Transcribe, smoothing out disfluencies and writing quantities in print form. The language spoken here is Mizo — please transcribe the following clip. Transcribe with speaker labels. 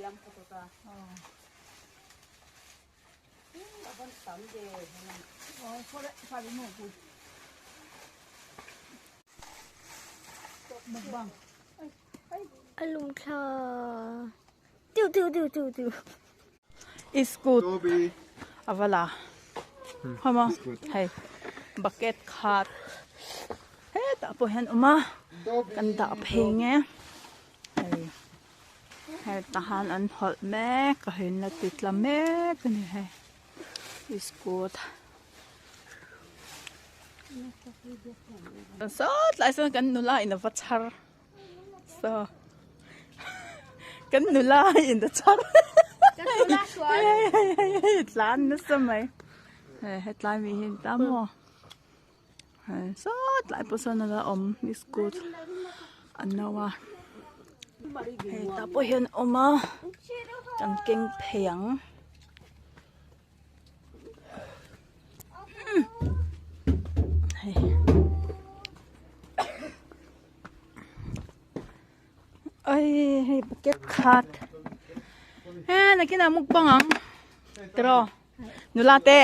Speaker 1: A lum thla tiu tiu tiu tiu tiu.
Speaker 2: Iskut a va la hawm a hei bucket khat hetah pawh hian awm a kan dah phei nge hei hetah han an hawlh mek a hei an la ti tla mek a ni hei iskut sawt lai sawn kan nula in a va chhar. Saw kan nula in a chhar hei hei hei tlan nasa mai hei hetlai mi hi an ta maw hei saw tlai pawh sawn ala awm iskut an no a hei tah pawh hian a awm a kan keng phei ang. Ai hei bucket khat he nakinah mukbang ang tiraw nula te.